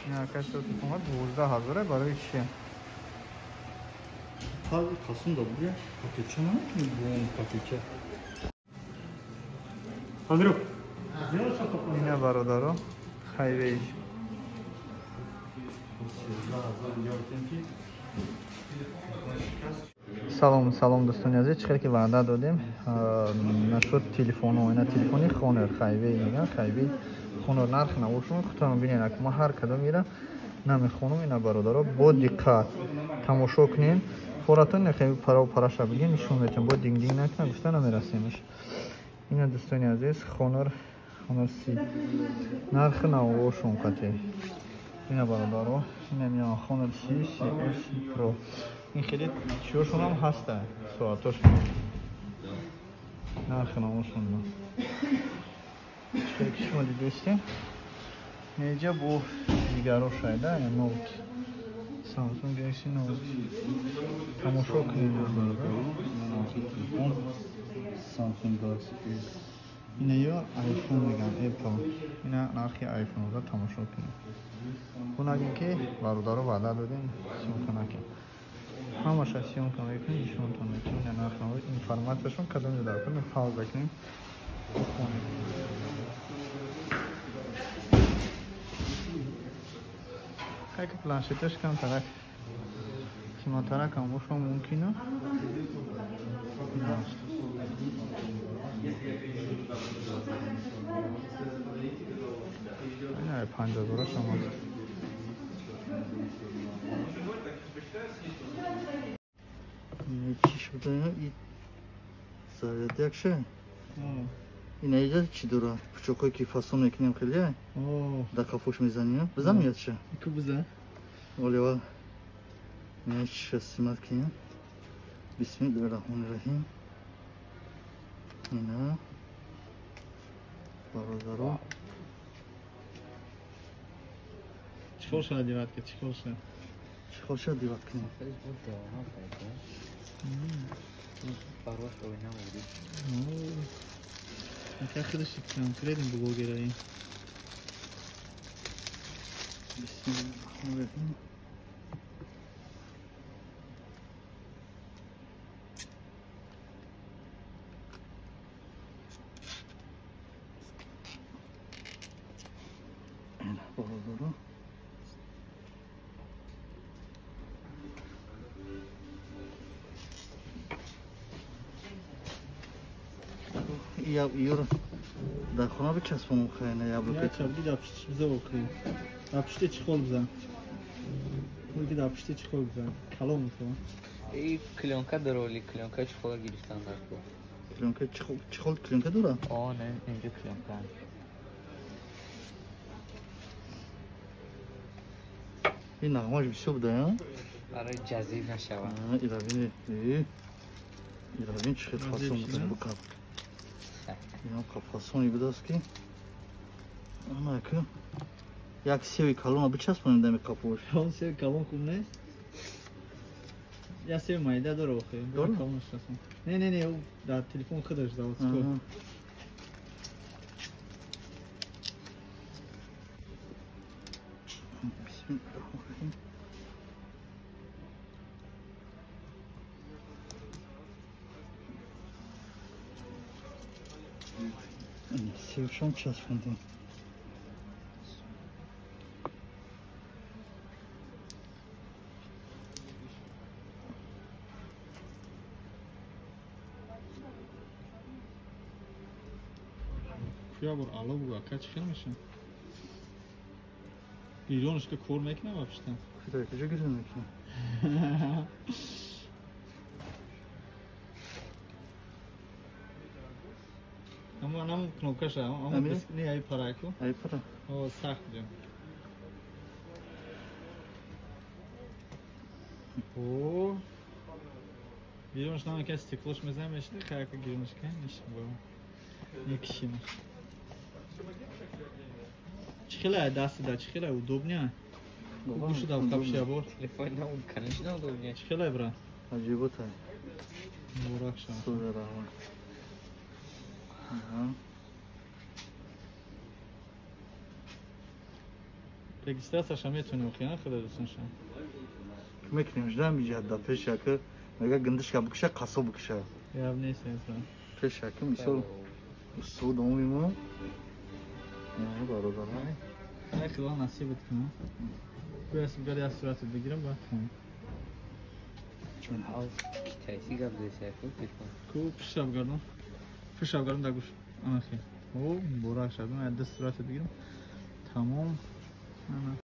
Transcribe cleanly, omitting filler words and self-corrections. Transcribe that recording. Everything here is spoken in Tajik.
Ина касо телефон 12 000 барои чи? Қасум да бугя. Пакетча намекунӣ бо он пакетча. Андрюх, Ина, бародаро, хайвей. Салом, салом, дӯстони азиз. Чӣ хеле ки ваъда додем, нашуд телефоно. Ина телефони Хонор Хайвей мегӯянд, Хайвей Хонор. Нархи навошон худтон бинед. Ак ма ҳар кадом ира намехонам. Ина, бародаро, бо диққат тамошо кунед. Хоратон нехе парау параша бигин, нишон метиҳам. Бо динг-динг накунам, гуфта намерасемаш. Ина, дӯстони азиз, Хонор Си, нархи навошон қати. Ина, бародаро, ина миён Хонор Си, Си С Про. Ин хеле чиёшонам ҳаста, соатошон, нархи навошон чӣ ки шумо дидестем. Неҷа бо дигаро шайда Note, Samsung Galaxy Note тамошо кунед. Samsung Galaxy S. Ина ё iPhone мегӯянд, Apple. Ина нархи iPhone-ро тамошо кунед. Хунагин ки бародаро ваъда додем, съёмка накем. Ҳамаша съёмка мекунем, нишонтон метиҳем. Ина нарх, информатсияшон кадом ҷо дар кунем, пауза кунем, бихонем. Как планшеташ камтарак қиматтаракам боша мумкина. Ина аст. Ина 5000-ашам аст. Чӣ шуда и заряд якша? Ина иҷа чӣ дора? Пучокое ки фасон мекунем, хеле дар қафош мезанем. Бизан меядша? Ку бизан. Олева. Ина чиша симат кунем. Бисмиллоҳи раҳмони раҳим. Ина бародаро. Чӣ кор шуда диват ки? Чӣ кор шуда? Чӣ кор шуда диват кунем? Барош оина буди. Ака худаш конкретно блогераи. Бисмиллоҳи раҳмони раҳим. Ина бародаро. Юр дар хона бичаспонам, хайна яблоко. Я чабди дар пишти биза окри. Дар пишти чӣ хол бизан? Ки дар пишти чӣ хол бизан? Калом то. И клёнка дора, оли клёнка чӣ хола гирифтан дар ку. Клёнка чӣ хол клёнка дора? О, не, инҷо клёнка. Ин нағмаш бисёр буда, а? Барои ҷазир нашавад. Иравин, иравин чӣ хел фасон буда, букап. Инам фасони будааст ки ана ку як севи калона бичаспонем дами қафош. Он севи калон хуб нест? Я севи майда дора охи. Дора? Калон шасон. Не, не, не, дар телефон худаш заводской. Бисмиллоҳи. Севшон часпондем. Я бор ало бугу, ака чӣ хел меша? Гирёнаш ка кор мекунам вообще? Куҷо куҷо гирён мекунам? Ама нам кнопкаша, ама Ами? не ай параку. Ай пара. О, сахт ҷо. О. Гирёнаш нам ка стеклош мезанем, мешни, хаяка гирёнаш ка ниш бо. Мекишимаш. Чӣ хеле даст да, чӣ хеле удобня? Гӯшу дав капши бор. Телефон нам, конечно, удобнее. Чӣ хеле, брат? Аҷибота. Муборак шава. Суза раҳмон. Аҳа. Регистрацияша метавонӣ охи, худа дӯстонша. Мекунем, ждам иҷа да пеш яка мега гиндишка бикша, қассоб бикша. Гап нест. Пеш яка мисол устод омимо. Бародарон. Ай, худо насибат кунад. Гӯяс бигар, як сурат бигирам, баъд кунам. Китайси гап зеси яку телефон. Ку пишаб гардон. Пишаб гардон да гӯш. Ана хел. О, муборак шад. Ман ду сурат бигирам. Тамом. Ана.